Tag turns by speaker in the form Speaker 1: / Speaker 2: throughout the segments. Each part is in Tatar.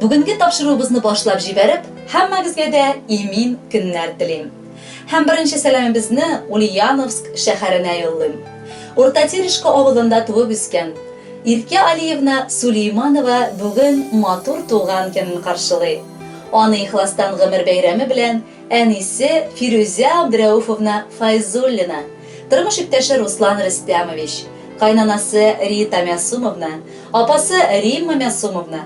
Speaker 1: Бүгенге тапшыруыбызны башлап җибәреп, һәммәгезгә дә имин көннәр телим. Һәм беренче сәламебезне Ульяновск шәһәренә юллыйм. Урта Терешка авылында туып үскән Иркә Алиевна Сулейманова бүген матур туган көнен каршылый. Аны ихластан гомер бәйрәме белән әнисе Фирүзә Абдрәүфовна Файзуллина, тормыш иптәше Руслан Рөстәмович, кайнанасы Рита Мәсумовна, апасы Римма Мәсумовна,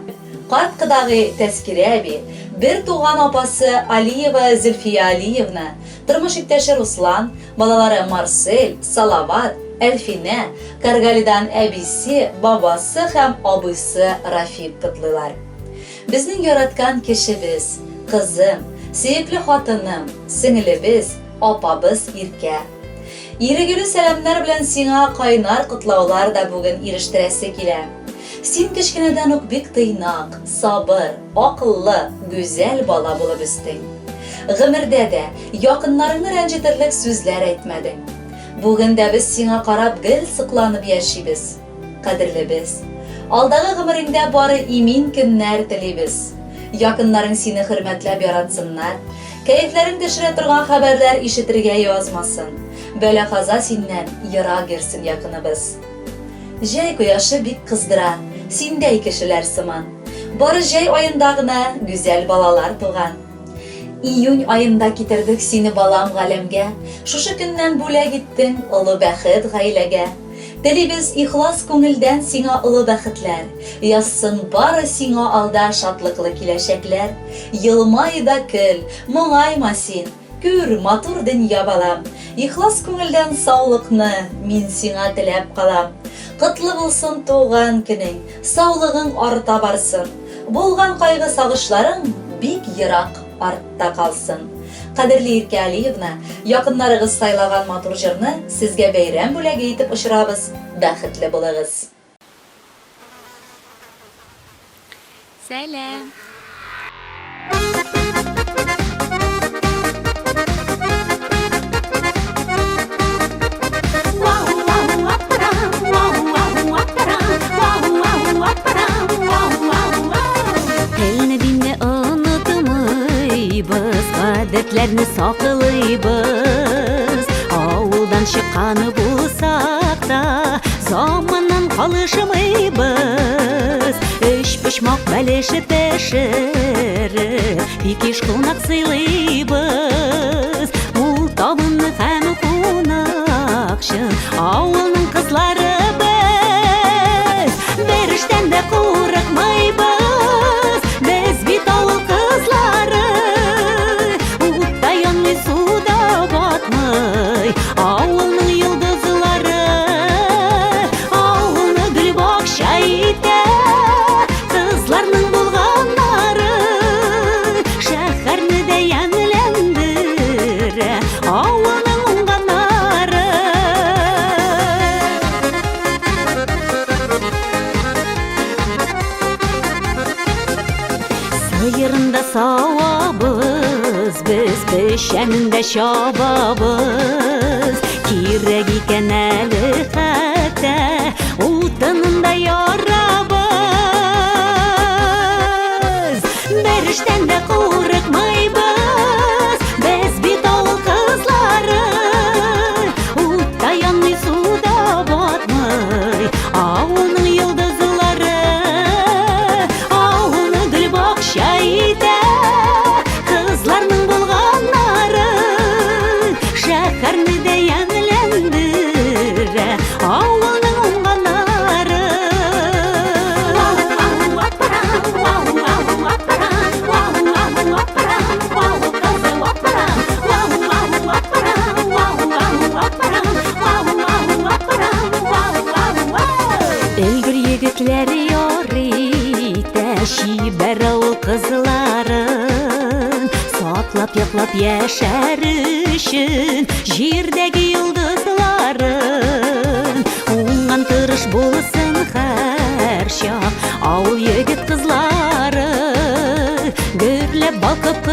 Speaker 1: карт кодагый Тәскирә әби, бертуган апасы Алиева Зөлфия Алиевна, тормыш иптәше Руслан, балалары Марсель, Салават, Әлфинә, Каргалидан әбисе, бабасы һәм абыйсы Рафик котлыйлар. Безнең яраткан кешебез, кызым, сөекле хатыным, сеңелебез, апабыз Иркә. Ирегеле сәламнәр белән сиңа кайнар котлаулар да бүген ирештерәсе килә. Син кечкенәдән үк бик тыйнак, сабыр, акыллы, гүзәл бала булып үстең. Гомердә дә якыннарыңны рәнҗетерлек сүзләр әйтмәдең. Бүген дә без сиңа карап гел сокланып яшибез. Кадерлебез! Алдагы гомереңдә бары имин көннәр телибез. Якыннарың сине хөрмәтләп яратсыннар, кәефләрен төшерә торган хәбәрләр ишетергә язмасын. Бәла-каза синнән ерак йөрсен, якыныбыз. Җәй кояшы бик кыздыра, синдәй кешеләр сыман. Бары җәй аенда гына гүзәл балалар туган. Июнь аенда китердек сине балам галәмгә, Шушы көннән бүләк иттең олы бәхет гаиләгә. Телибез ихлас күңелдән сиңа олы бәхетләр, Язсын бары сиңа алда шатлыклы киләчәкләр. Елмай да көл, моңайма син, күр, матур дөнья балам. Ихлас күңелдән саулыкны мин сиңа теләп калам. Котлы булсын туган көнең, саулыгың арта барсын. Булган кайгы-сагышларың бик ерак артта калсын. Кадерле Иркә Алиевна, якыннарыгыз сайлаган матур җырны сезгә бәйрәм бүләге итеп очырабыз, бәхетле булыгыз!
Speaker 2: Сәлам! Телне динне онытмыйбыз, гадәтләрне саклыйбыз. Авылдан чыккан булсак та, заманнан калышмыйбыз. Өч почмак бәлеше пешереп, бик еш кунак сыйлыйбыз. Мул табынны һәм кунакчыл авылның кызлары без. Бер эштән дә курыкмыйбыз, без бит авыл кызлары. Утта янмый, суда батмый, авылның йолдызлары. Авылны гөлбакча итә кызларның булганнары. Шәһәрне дә ямьләндерә авылның уңганнары. Сыерын да савабыз, без печәнен дә чабабыз. Кирәк икән әле хәтта утынын да ярабыз. Бер эштән дә курыкмыйбыз, без бит авыл кызлары. Утта янмый, суда батмый, авылның йолдызлары. Авылны гөлбакча итә кызларның булганнары. Шәһәрне дә ямьләндерә авылның уңганнары. Өлгер егетләр ярый итә чибәр авыл кызларын. Саклап, яклап яшәр өчен җирдәге йолдызларын. Уңган тырыш булсын һәрчак авыл егет кызлары. Гөрләп балкып.